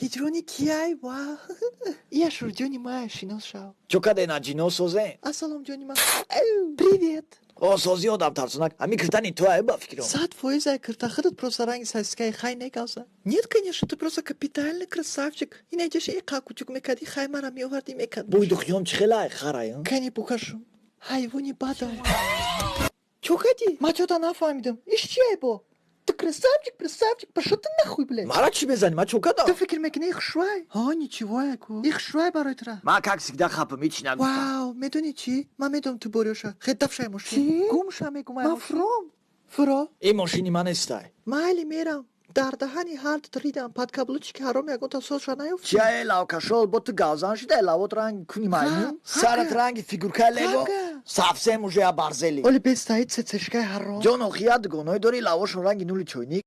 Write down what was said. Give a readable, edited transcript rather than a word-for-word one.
Ҳиҷрони кияй? Ва ия шурҷони мая, шинос шав. Чо каде, на ҷино созен? Ассалом, ҷони ман, привет. О, сози, одам тарсонак, ҳами киртани ту ай, ба фикрам. 100% ай кирта худат, просто ранги сосискаи хай негавза. Нет, конечно, ты просто капитальный красавчик. Инаҷаша иқа кучук мекарди, хай мара меоварди, мекард. Бӯи духиём чӣ хелай, харай? Кани, букашум. Ҳайвони бадай. Чо кадӣ? Ма чота нафаҳмидам. Иш чиай бо? Ты красавчик, красавчик, пошел ты нахуй, блядь. Мара чӣ мезанӣ? Ма чо кардам? Ту фикр мекунӣ, их хушрӯй? Ҳо, ничего яку. Их хушрӯй барои тура. Ма, как всегда, хапам, ҳеч нагуфтам. Вау, медонӣ чӣ? Ман медонам, ту бориёша. Хе, дафшай мошин. Гум ша, мегумай. Ман фуром. Фуро. Ин мошини ман нестай. Майли, мерам. Дар даҳани ҳардут ридам. Подкаблучики ҳаром ягонта созша наёфт. Чия, лавкашол, бо ту гавзан шуда, лавот ранги куни маймун, сарат ранги фигуркаи лего, совсем уже оборзели. Оли бестаи цецешкаи ҳаром. Ҷон, охия дугоное дори, лавошон ранги нули чойник.